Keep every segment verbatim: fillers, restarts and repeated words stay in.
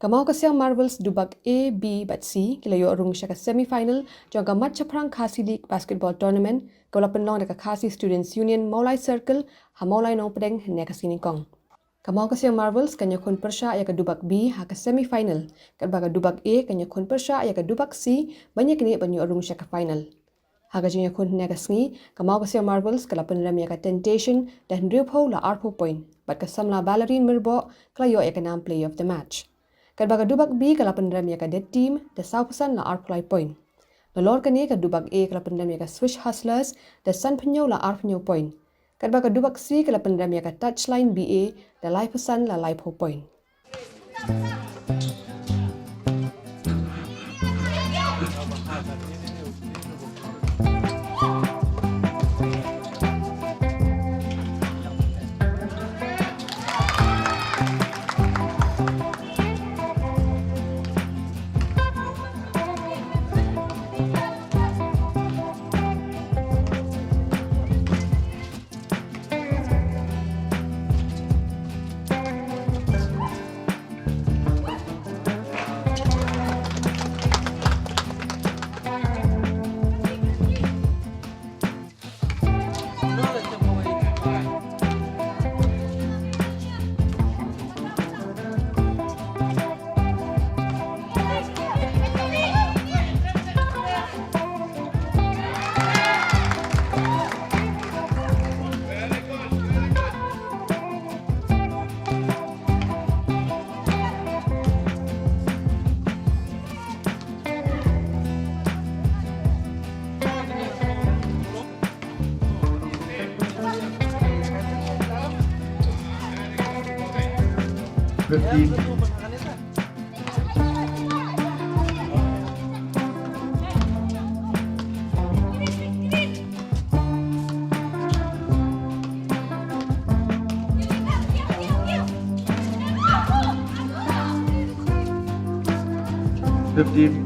Ka Mawkasiang Marvels Dubak A, B bad C ki la ïoh rung sha ka semi-final jong ka Mat Chaphrang Khasi League Basketball Tournament kaba la pynlong da ka Khasi Students Union Mawlai Circle ha Mawlai Nongpdeng hynne ka sngi nyngkong. Ka Mawkasiang Marvels kan ïakhun pyrshah ïa ka Dubak B ha ka semi-final, katba ka Dubak A kan ïakhun pyrshah ïa ka Dubak C ban ïaknieh ban ïoh rung sha ka final. Ha ka jingïakhun hynne ka sngi, ka Mawkasiang Marvels ka la pynrem ïa ka Temptation da hynriewphew la arphew point, bad ka Samla Ballerine Myrboh ka la ïoh ïa ka nam Player of the Match. Katba ka Dubak B ka la pynrem ïa ka Dead Team da sawphew san la arphew lai point. Nalor kane ka Dubak A ka la pynrem ïa ka Swish Hustlers da sanphew hynñiew la arphew hynñiew point. Katba ka Dubak C ka la pynrem ïa ka Touchline B A da laiphew san la laiphew point. Fifteen. Fifteen.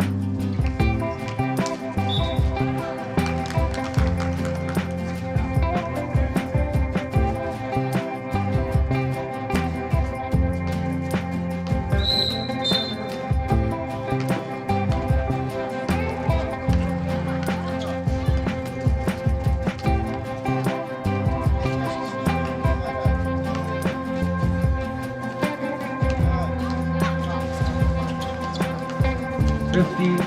Fifteen.